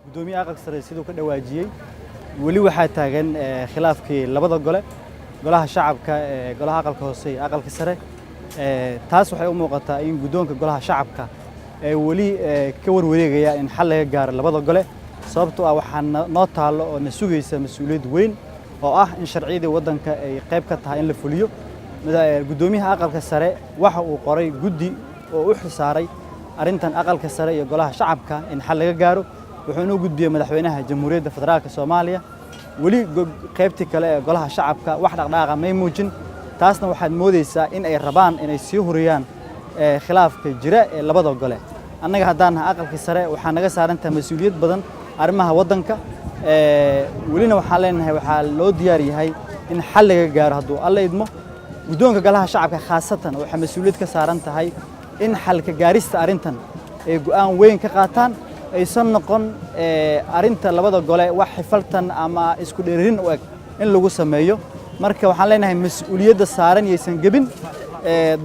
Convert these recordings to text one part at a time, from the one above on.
Gudoomiyaha Aqalka Sare siduu ka dhawaajiyey, weli waxaa taagan khilaafkii labada gole, Golaha Shacabka, Golaha Aqalka Hoose iyo Aqalka Sare. Taas waxay u muuqataa in guddoonka Golaha Shacabka ee weli ka warwareegaya in xal laga gaaro labada gole, sababtoo ah waxaa noo taallo oo na sugaysa mas-uuliyad weyn oo ah in sharciyadii waddanka ay qayb ka tahay in la fuliyo. Guddoomiyaha Aqalka Sare waxa uu qoray guddi oo u xilsaaray arrintan Aqalka Sare iyo Golaha Shacabka in xal laga gaaro, wuxuuna u gudbiyey Madaxweynaha Jamhuuriyadda Federaalka Soomaaliya. Weli qaybtii kale ee Golaha Shacabka wax dhaqdhaqaaqa may muujin. Taasna waxaad moodaysaa in ay rabaan inay sii huriyaan khilaafka jira ee labada gole. Annaga haddaan nahay Aqalkii Sare, waxaa naga saaran tahay mas-uuliyad badan arrimaha waddanka. Welina waxaan leenahay waxaa loo diyaar yahay in xal laga gaaro hadduu Alla idmo. Guddoonka Golaha Shacabka khaasatan waxaa mas-uuliyad ka saaran tahay in xalka gaarista arrintan ay go'aan weyn ka qaataan, aysan noqon arrinta labada gole wax xifaltan ama isku dheeririn u eg in lagu sameeyo. Marka waxaan leenahay mas-uuliyadda saaran yaysan gebin,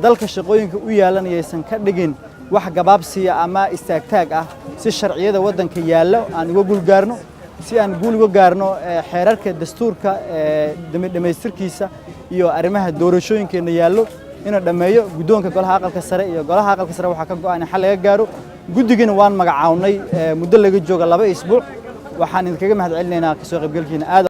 dalka shaqooyinka u yaalan yaysan ka dhigin wax gabaabsiya ama istaagtaag ah, si sharciyada waddanka yaallo aan uga guul gaarno, si aan guul uga gaarno xeerarka dastuurka dhammaystirkiisa iyo arrimaha doorashooyinkeenna yaallo inuu dhammeeyo. Guddoonka Golaha Aqalka Sare iyo Golaha Aqalka Sare waxaa ka go'an in xal laga gaaro. Guddigina waan magacawnay muddo laga jooga 2 isbuuc. Waxaan idinkaga mahad celinaynaa kasoo qaybgalkiina aad.